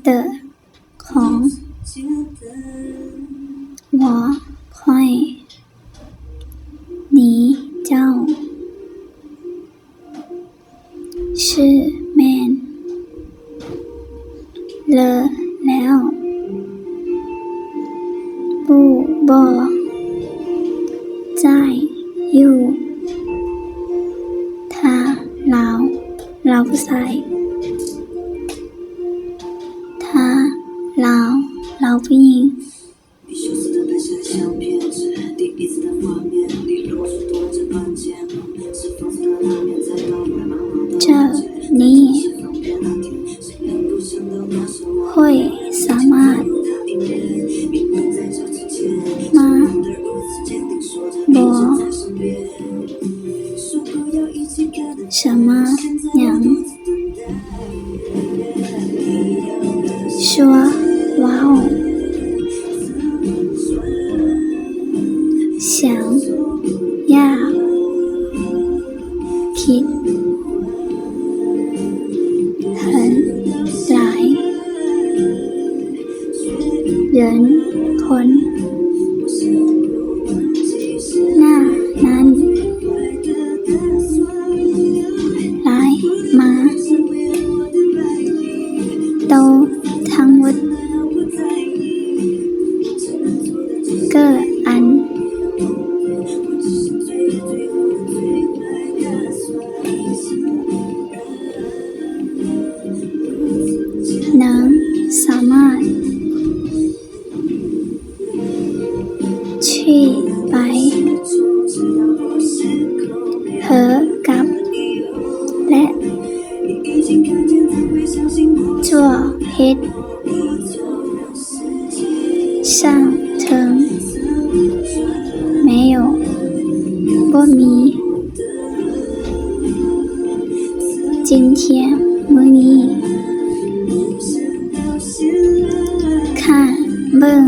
的 ของ 我 ข้อย 你 ເຈົ້າ 是 ແມ່ນ 了 ແລ້ວ 不 ບໍ່ 在 ຢູ່ 他 ລາວ ລາວຜູ້ຊາຍ 她 ລາວ ລາວຜູ້ຍິງ 这 ນີ້ 会 ສາມາດ 吗 ບໍ່ 什么 ຫຍັງ 说 ເວົ້າ 想 ຢາກ คิด 很 ຫຼາຍ 人 ຄົນ 那 ນັ້ນ 来 ມາ 都 ທັງໝົດ 个 ອັນ 能 ສາມາດ 去 ໄປ 和 ກັບ ແລະ 做 ເຮັດ 上 ເທິງ 没有 ບໍ່ມີ 今天 ມື້ນີ້ 看 ເບິ່ງ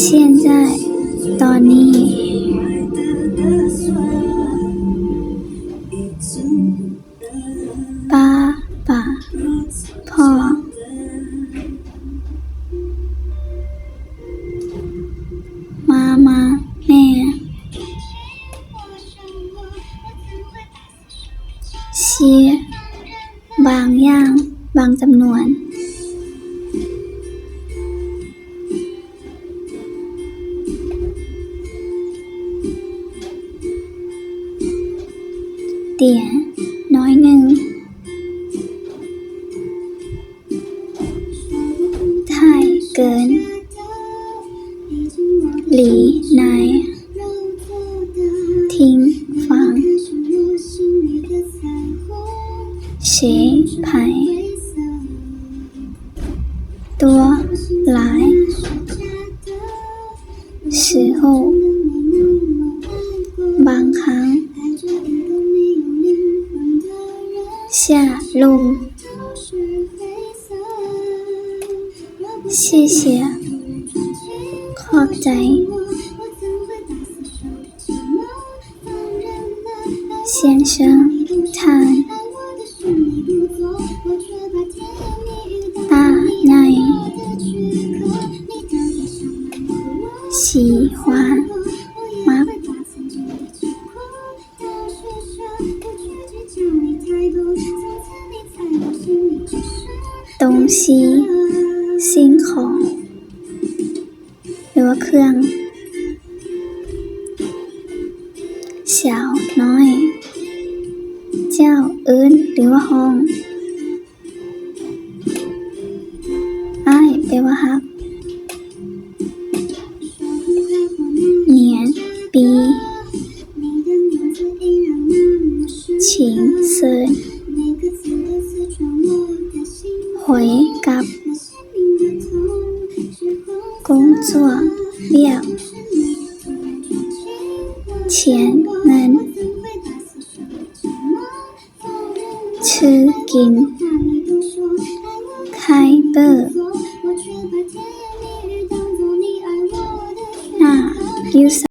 现在 ຕອນນີ້ 爸爸 ພໍ່ 妈妈 ແມ່ 些 ບາງຢ່າງ ບາງຈຳນວນ 点 ໜ້ອຍໜຶ່ງ 太 ເກີນ 离 ນາຍ ทิ้ง ຝັງ 谁 ໃຜ 多 ຫຼາຍ 时候 ບາງຄັ້ງ 下 ລົງ 谢谢 ຂອບໃຈ 先生 ທ່ານ 大 ໃຫຍ່ 喜欢 ມັກ 东西 ສິ່ງຂອງ ຫຼືວ່າເຄື່ອງ 小 ນ້ອຍ 叫 ເອີ້ນ ຫຼືວ່າຮ້ອງ 爱 ແປວ່າຮັກ 年 ປີ 情 ເຊີນ 回 ກັບ 工作 ວຽກ 钱 ເງິນ 吃 ກິນ 开 ເປີດ 那 ຢູ່ໃສ